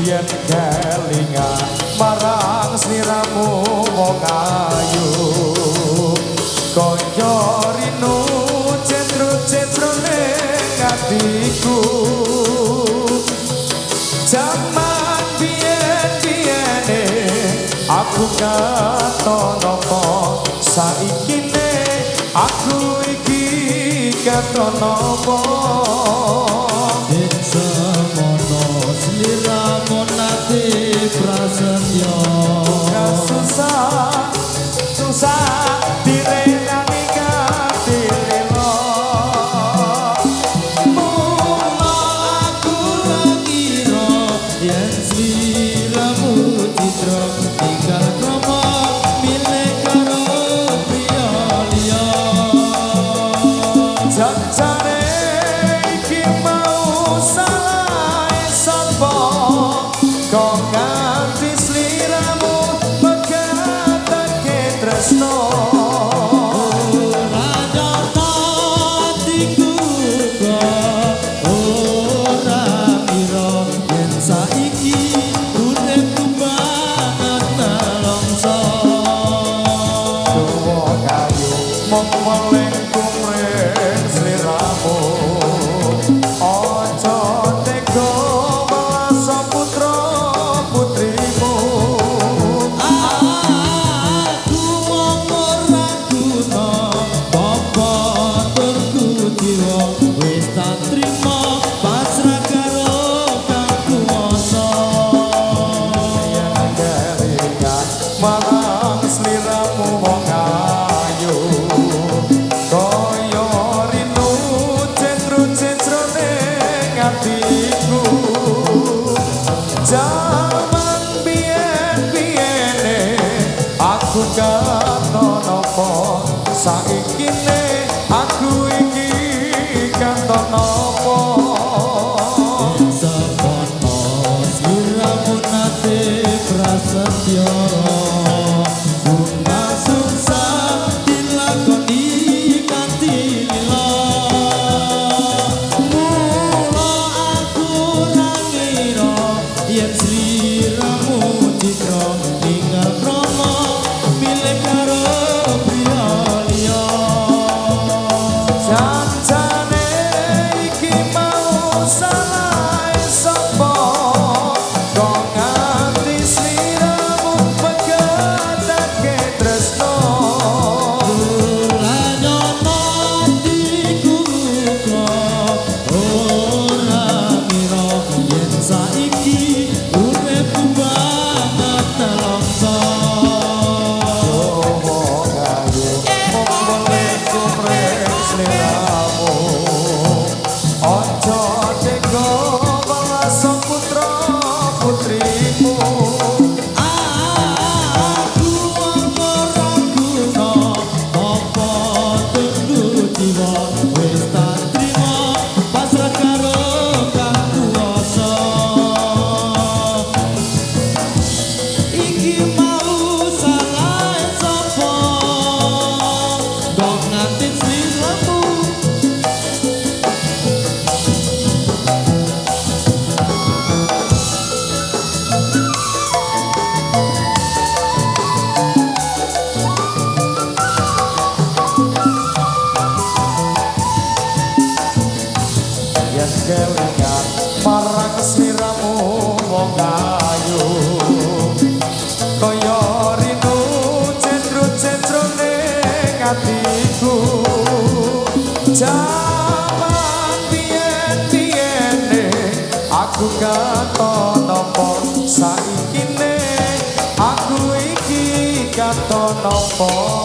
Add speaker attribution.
Speaker 1: Yen kelingan marang sliramu wong ayu, kaya rinu cetro-cetrone atiku. Jaman biyen-biyene aku katon apa, saikine aku iki katon apa.
Speaker 2: Ing semono sliramu nate prasetyo,
Speaker 1: susah susah direnani kanthi lila.
Speaker 2: Mula aku ra ngira yen sliramu citra tinggal krama milih karo priya liya.
Speaker 1: Janjane iki mau salah sapa, kok nganti sliramu megatake tresno.
Speaker 2: Ora nyono atiku kok ora ngira yen saiki uripku banget nelongso.
Speaker 1: Tuwa kayu mung weling kumring sliramu, aja tega welas putra putrimu.
Speaker 2: Aku wong ora guna, apa tur kuciwa, wis tak trima pasrah karo kang kuwasa.
Speaker 1: Yen kelingan marang sliramu wong ayu, kaya rinu cetro-cetrone atiku. Jaman biyen-biyene aku katon apa, saikine aku iki katon apa.
Speaker 2: Semono sliramu nate prasetyo, guna susah dilakoni kanthi lila. Mula aku ra ngira yen sliramu citra tinggal krama milih karo priya liya.
Speaker 1: Janjane iki mau salah sapa, kok nganti sliramu megatake tresno.
Speaker 2: Ora nyono atiku kok ora ngira yen saiki uripku banget nelongso.
Speaker 1: Wong ayu mung weling kumring sliramu, aja tega welas putra putrimu.
Speaker 2: Aku wong ora guna, apa tur kuciwa, wis tak trima pasrah karo kang kuwasa. Iki mau salah sapa, kok nganti sliramu.
Speaker 1: Yen kelingan marang sliramu wong ayu, kaya rinu cetro-cetrone atiku. Jaman biyen-biyene aku katon apa, saikine aku iki katon apa.